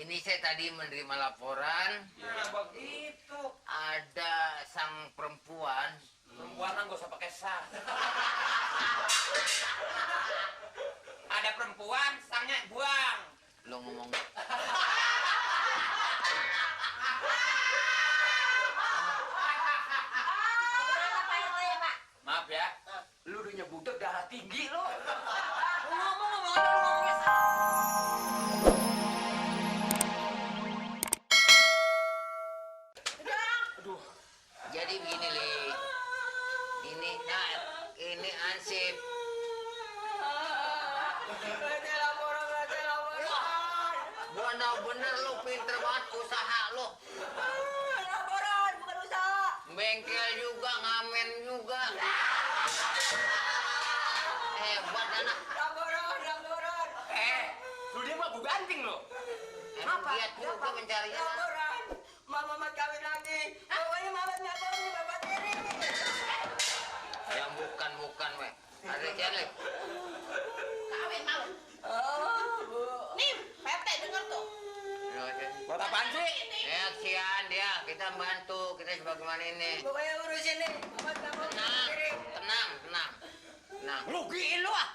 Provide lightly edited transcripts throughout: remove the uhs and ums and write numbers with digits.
Ini saya tadi menerima laporan. Ya begitu. Ada sang perempuan. Perempuan nggak usah pakai sang. Ada perempuan, sangnya buang. Lo ngomong. Maaf ya, lu udah budek darah tinggi lo. Aduh. Jadi begini, Li. Ini ansip. Bener lu pinter banget usaha lu. Laporan bukan usaha. Bengkel juga, ngamen juga. Hebat anak. Laporan. Lu dia mah gue banting lo. Emang giat juga mencarinya. Laporan. Mama kawin lagi. Pokoknya mama nggak bohong, bapak tiri. Yang bukan, we. Ada channel. Kawin malu. Oh, Bu. Nih, PT denger tuh. Buat apaan sih? Ya, kesian dia. Kita bantu. Kita sebagaimana ini. Pokoknya urusin nih. Mama nggak bohong, bapak Tenang, tiri. tenang. Rugiin lu ah.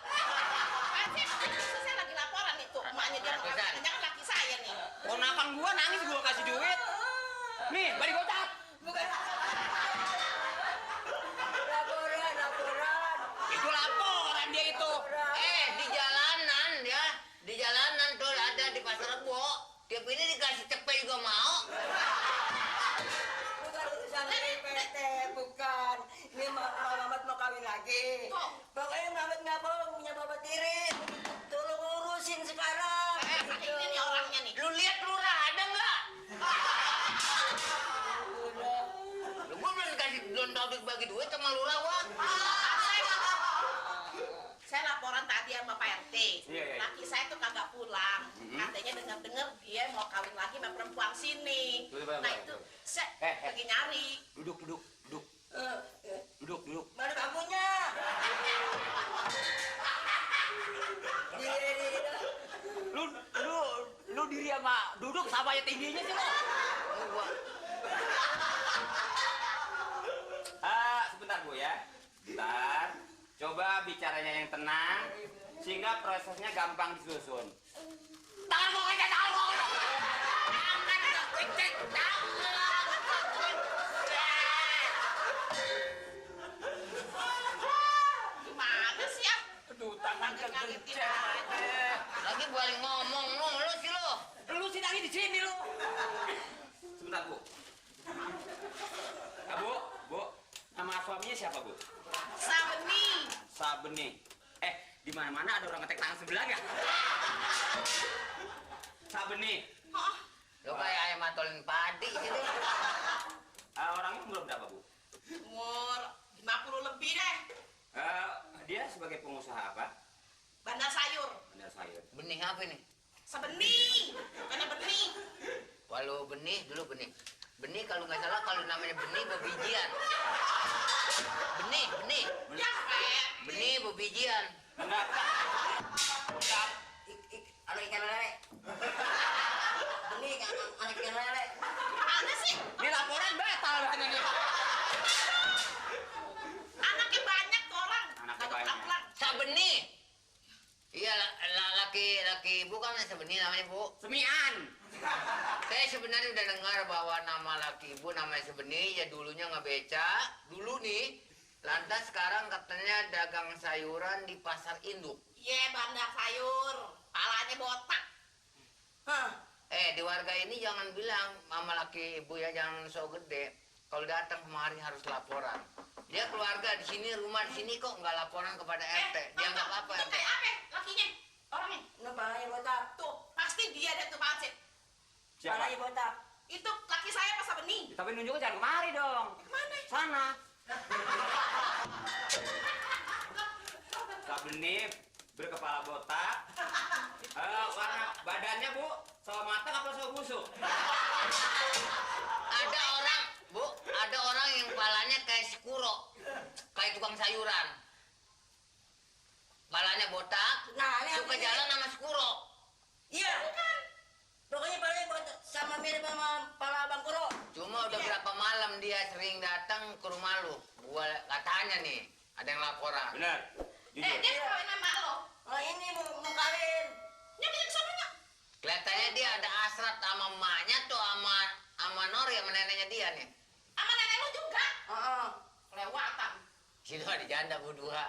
Saya lagi laporan itu. Emaknya dia mau kawin. Ratusan. Jangan laki saya nih. Ponakan gua nangis gua kasih duit. Nih, balik gocap. Bukan. Laporan. Itu laporan dia itu. Di jalanan tuh ada di pasar Rebo. Tiap ini dikasih cepet juga mau. Bukan urusan dari PT, bukan. Ini Mamat mau kawin lagi. Kok? Pokoknya Mamat nggak bohong, punya bapak tiri. Tolong urusin sekarang. Ini nih orangnya nih. Lu lihat lurah ada nggak? Lu gua belum tahu bagi duit sama lurah gua. Saya laporan tadi sama Pak RT. Iya. Laki saya tuh kagak pulang. Katanya dengar-dengar dia mau kawin lagi sama perempuan sini. Betul. Nah itu saya pergi nyari. Duduk. Duduk. Mana bambunya? Diri. Lu diri sama duduk sama aja tingginya sih lo. Sebentar Bu ya. Bentar. Coba bicaranya yang tenang sehingga prosesnya gampang disusun. Tangan gua aja tangan. Gimana sih ya? Aduh, tangan Ngagetin kegencet. aja. Lagi balik ngomong lu sih lu. Lu sidangnya di sini lu. Sebentar Bu. Bu. Nama suaminya siapa Bu? Sabeni. Di mana-mana ada orang ngetek tangan sebelah ya? Sabeni. Lu kayak ayam matolin padi gitu. Orangnya umur berapa Bu? Umur 50 lebih deh. Dia sebagai pengusaha apa? Bandar sayur. Bandar sayur. Benih apa nih? Sebenih. Bukannya benih. Walau benih dulu benih. Benih kalau nggak salah kalau namanya benih bebijian. Benih. Ya, Benih bebijian. Enggak. Ada ikan lele. Ini anak ikan lele. Mana sih? Ini laporan batal hanya nih. Anaknya banyak tuh orang. Anaknya Kagak banyak. pulang-pulang. Sabeni. Iya, laki bukan Sabeni namanya Bu. Semian. Saya sebenarnya udah dengar bahwa nama laki ibu namanya Sabeni ya dulunya ngebeca dulu nih. Lantas sekarang katanya dagang sayuran di pasar induk. Iya, bandar sayur. Palanya botak. Di warga ini jangan bilang mama laki ibu ya jangan so gede. Kalau datang kemari harus laporan. Dia keluarga di sini, rumah di sini kok nggak laporan kepada RT. Dianggap apa Itu RT? kayak apa lakinya? Orangnya? Ini palanya botak. Tuh, pasti dia ada tuh Pak Ansip. Palanya botak. Itu laki saya pas benih. Tapi nunjuknya jangan kemari dong. Kemana? Sana. Sabeni berkepala botak. Warna badannya Bu, sawo matang apa sawo busuk? Ada orang yang palanya kayak Skuro, kayak tukang sayuran. Palanya botak, Nah, ini suka aku jalan sama Skuro. Iya. Pokoknya palanya mirip sama Pala Bang Kuro. Cuma udah berapa malam dia sering datang ke rumah lu. Gua katanya nih, ada yang laporan. Bener. Jujur. Dia kawin sama lo. Oh ini mau kawin. Nya bisa kesana nggak? Kelihatannya dia ada hasrat sama emaknya tuh sama Nori sama neneknya dia nih. Sama nenek lo juga. Heeh. Kelewatan. Situ ada janda berdua.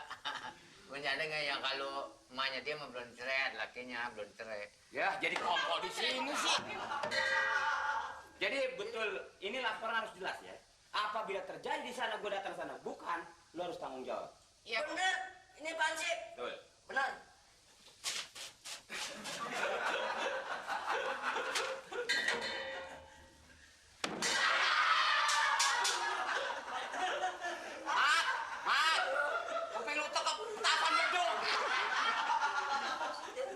Menjanda nggak yang kalau emaknya dia mah belum cerai, lakinya belum cerai. Ya, jadi kongkol di sini sih. Jadi betul, ini laporan harus jelas ya. Apabila terjadi di sana, gue datang sana, bukan, lo harus tanggung jawab. Iya. Bener. Ini pansip. Betul. Benar. Mat, kuping lu tekep tapan bedung.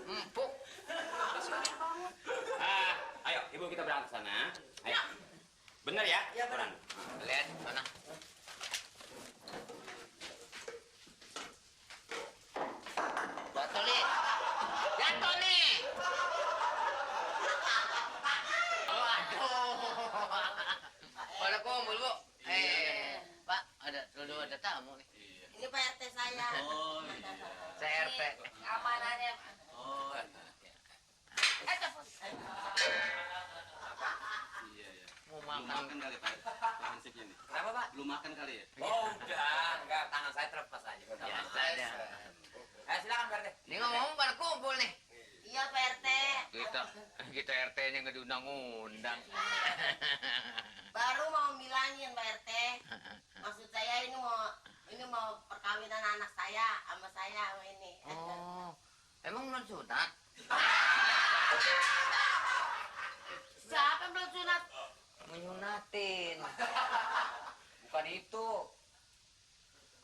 Empuk. Ayo, ibu kita berangkat ke sana. Ayo. Bener ya? Ya, bener. Lihat mana? Jatuh nih. Jatuh nih. Oh, aduh. Pada kumpul, Bu. Pak, ada tamu nih. Ini Pak RT saya. Saya RT. Amanannya. Mau Belum makan. makan kali Pak, Pak Hansipnya nih. Kenapa, Pak? Belum makan kali ya? Oh, udah. Enggak, tangan saya terlepas aja. Biasa aja. Silakan, Pak RT. Ini ngomong pada kumpul nih. Iya Pak RT. Kita RT-nya nggak diundang-undang. Baru mau bilangin Pak RT. Maksud saya ini mau perkawinan anak saya sama ini. Oh, emang belum sunat? Siapa yang belum sunat? Menyunatin. Bukan itu.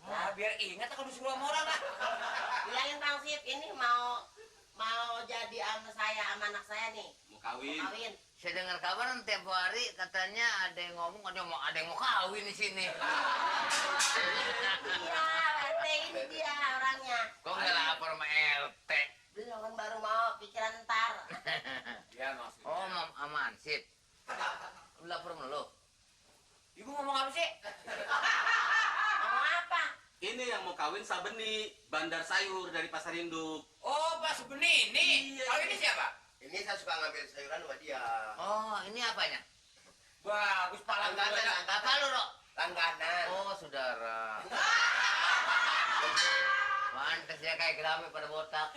Nah, biar ingat aku disuruh sama orang lah. Bilangin Bang Sip, ini mau jadi sama saya sama anak saya nih. Mau kawin? Kawin. Saya dengar kabar tiap hari katanya ada yang ngomong ada yang mau kawin di sini. Iya, Pak RT ini dia orangnya. Kok nggak lapor sama RT? Belum kan baru mau pikiran ntar. Ya, maksudnya. Oh, aman, sip. Lu lapor sama lo? Ibu ngomong apa sih? Mau apa? Ini yang mau kawin Sabeni, bandar sayur dari Pasar Induk. Oh, Pak Subeni ini. Iya. Kalau ini siapa? Ini saya suka ngambil sayuran sama dia. Oh, ini apanya? Bagus, Pak Langganan, Apa lu, Rok? langganan. Oh, saudara. Mantes ya kayak gerame pada botak.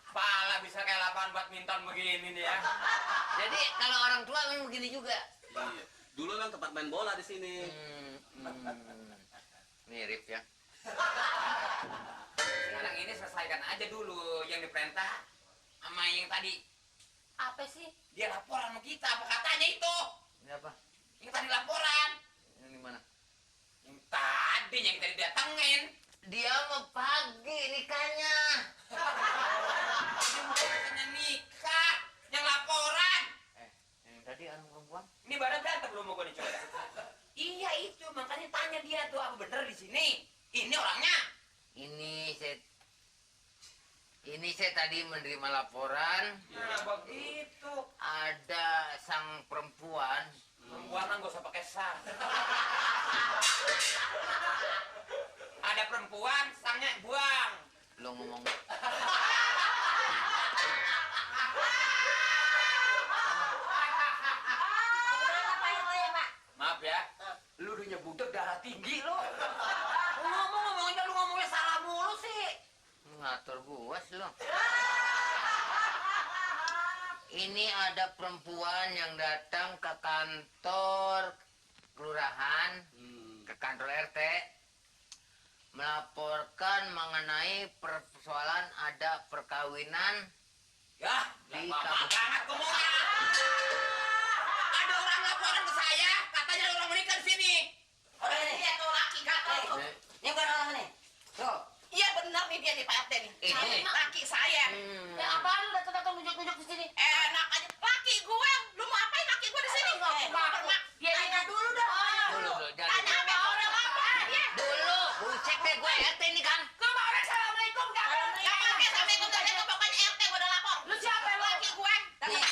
Pala bisa kayak lapangan badminton begini nih ya. Jadi kalau orang tua memang begini juga. Iya. Dulu memang tempat main bola di sini. Mirip ya. Sekarang ini selesaikan aja dulu yang diperintah sama yang tadi. Apa sih? Dia laporan sama kita, apa katanya itu? Ini apa? Yang tadi laporan. Ini di mana? Yang tadi yang kita didatengin. Dia mau pagi nikahnya. Dia mau katanya nikah. Yang laporan. Yang tadi anu perempuan. Ini badan berantem belum mau gue dicoba. Iya itu, makanya tanya dia tuh apa bener di sini. Ini orangnya. Ini saya tadi menerima laporan Nah begitu. ada sang perempuan. Perempuan nggak usah pakai sang. Ada perempuan, sangnya buang. Lo ngomong Gimana Pak RT ya Pak? Maaf ya, lu udah nyebudek darah tinggi lu. Lu ngomongnya salah mulu sih. ngatur gua sih lo. Ini ada perempuan yang datang ke kantor kelurahan, ke kantor RT, melaporkan mengenai persoalan ada perkawinan Ya, Di lama kampung. banget ngomongnya. Ada orang laporan ke saya, katanya ada orang menikah di sini. Oh ini Dia tuh laki gatel. ini bukan orang ini. Tuh. Iya benar nih dia nih Pak RT nih. Ini. Laki saya. Ya apaan lu datang-datang nunjuk-nunjuk di sini? Enak aja. Laki gue. Lu mau apain laki gue di sini? Dia Tanya dulu dah. dulu jangan Tanya apa orang apa? Dia. dulu bucek deh gue RT ini kan. Lu mau assalamualaikum dah. Gak pakai assalamualaikum dah. Itu pokoknya RT gue udah lapor. Lu siapa yang laki gue? Nih,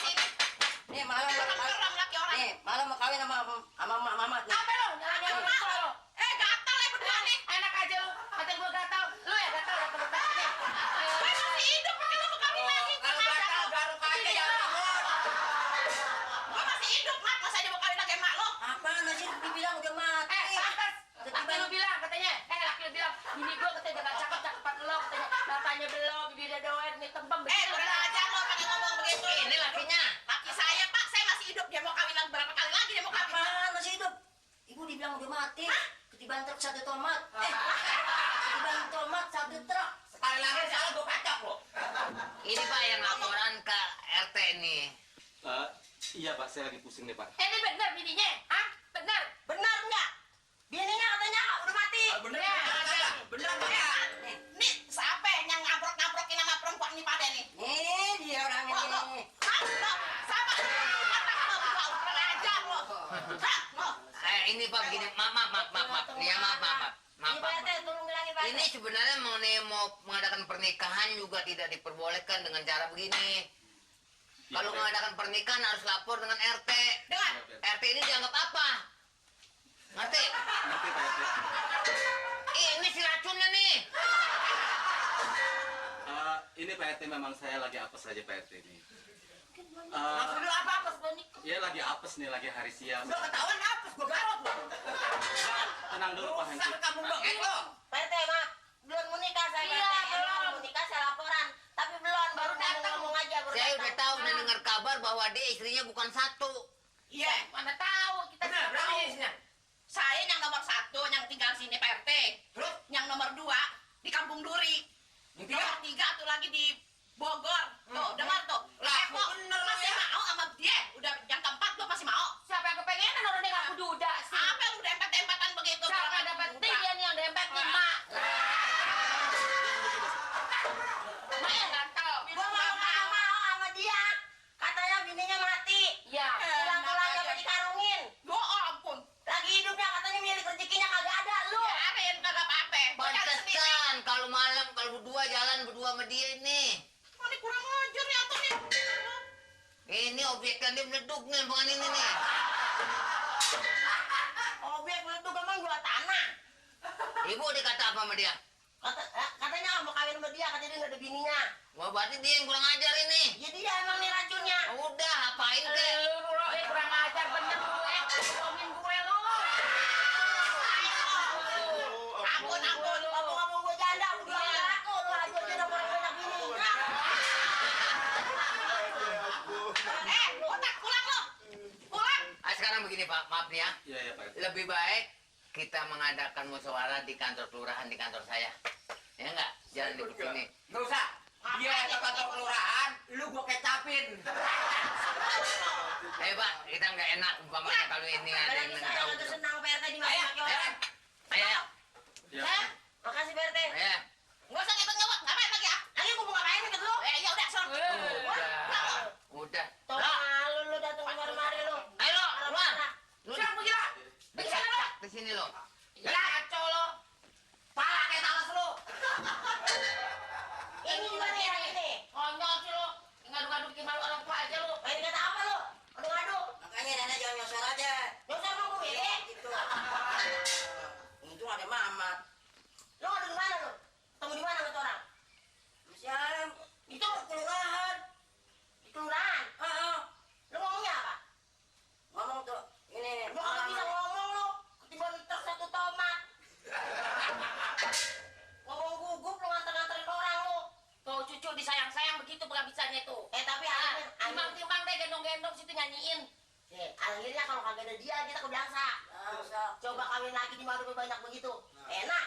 bilang, bini gue katanya gak cakep-cakepan lo, katanya bapaknya belum, bibi udah doain, nih tembang Kurang ajar lo pakai ngomong begitu. Ini lakinya. Laki saya, Pak, saya masih hidup. Dia mau kawinan berapa kali lagi dia mau kawin? Apaan masih hidup? Ibu dibilang udah mati, ketiban truk satu tomat. Ketiban tomat satu truk. Sekali lagi salah gue kacok lo. Ini Pak yang laporan ke RT nih. Iya Pak, saya lagi pusing nih Pak. Ini bener bininya? Hah? Bener? Bener enggak? Bininya katanya udah mati. Bener Ya. bener bener. Nih, siapa yang ngamprok-ngamprokin sama perempuan ini pada nih? Nih dia orangnya Lo, nih. hah? Lo, sama? Lo, kurang ajar lo. Hah? Lo, Ini Pak begini, maaf. Nih ya maaf. Ini Pak RT, tolong bilangin Pak RT. Ini sebenarnya mau mengadakan pernikahan juga tidak diperbolehkan dengan cara begini. Kalau mengadakan pernikahan harus lapor dengan RT. dengar. RT ini dianggap apa? Ngerti? Ngerti Pak RT. Ini si racunnya nih. Ini Pak RT memang saya lagi apes aja Pak RT ini. Maksud lu apa sebenarnya? Ya lagi apes nih, lagi hari siang. Udah ketahuan apes gue garot lo. Tenang dulu Pak Hengki. Sampai kamu dong, lo. Pak RT, maaf. Belum menikah saya, Iya, Pak RT. belum. Emang mau nikah saya laporan. Tapi belum, baru datang ngomong aja. Baru Saya udah datang. tahu dan dengar kabar bahwa dia istrinya bukan satu. Iya, Mana tahu, kita Bener, tidak berapa tahu. isinya? saya yang nomor 1 yang tinggal sini Pak RT. Terus? Yang nomor 2 di Kampung Duri. Yang tiga? Nomor 3 tuh lagi di Bogor. Tuh, dengar tuh. Lah, Epo bener masih ya. mau sama dia. Udah yang keempat tuh masih mau. Siapa yang kepengenan orang dia ngaku duda sih? Apa lu dempet-dempetan begitu? Siapa Orang yang dapat muda. dia nih yang dempet nih, Mak? Mak yang gatel. Gua mau sama dia. Katanya bininya mati. Iya. Pulang-pulangnya apa dikarungin. Ya ampun. Lagi hidupnya katanya milik rezekinya kagak ada lu. Biarin kagak apa-apa. Gua cari sendiri. Pantesan kalau malam kalau berdua jalan berdua sama dia ini. Oh, ini kurang ajar nih atau nih. Ini objeknya dia meleduk nih bukan ini nih. Objek meleduk emang jual tanah. Ibu dikata apa sama dia? Katanya mau kawin sama dia, katanya dia nggak ada bininya. Wah berarti dia yang kurang ajar ini. Jadi dia emang nih racunnya. Udah apain kek? Kurang ajar bener lu, ngomongin gue lu. Ampun, ampun. Ngomong gue janda, lu bilang gak aku, lu aja aja udah orang banyak bini. Otak, pulang lo. Pulang. Sekarang begini Pak, maaf nih ya. Iya ya Pak RT. Lebih baik kita mengadakan musyawarah di kantor kelurahan di kantor saya. Ya enggak? Jangan di sini. Nggak usah. Dia ke kantor kelurahan, lu gue kecapin. Pak, kita nggak enak umpamanya kalau ini ada yang Saya tahu. lagi senang PRT di Ayo, maki orang. Ayo. Iya. Saya, makasih PRT. Ayo. Nggak usah ngikut-ngikut. Ngapain lagi ya? Lagi gue mau ngapain ikut lu? Ya udah, son. Udah. Tuh, lu datang kemari-mari lu. Ayo lo, keluar. Lu Siapa gila? bisa cak di sini lo. Ya, kacau lo. Pala kayak talas lo. Ini juga nih, yang ini. Konyol sih lo. Ngadu-ngadu bikin malu orang tua aja lo. Main kata apa lu? Adu-adu. Makanya nenek jangan nyosor aja. Nyosor mau gue ya? Gitu. Untung ada mamat. Lu ada di mana lu? Ketemu di mana sama tuh orang? Sialan. Itu kelurahan. Di kelurahan? Lu ngomongnya apa? Ngomong tuh. Ini. Lu kalau bisa ngomong lu, ketiban truk satu tomat. Ngomong gugup lu nganter-nganterin orang lu. Tuh cucu disayang-sayang begitu pengabisannya tuh. Tapi akhirnya, Timbang-timbang deh gendong-gendong situ nyanyiin. akhirnya kalau kagak ada dia kita kebangsa. Coba kawin lagi di mana banyak begitu. Enak.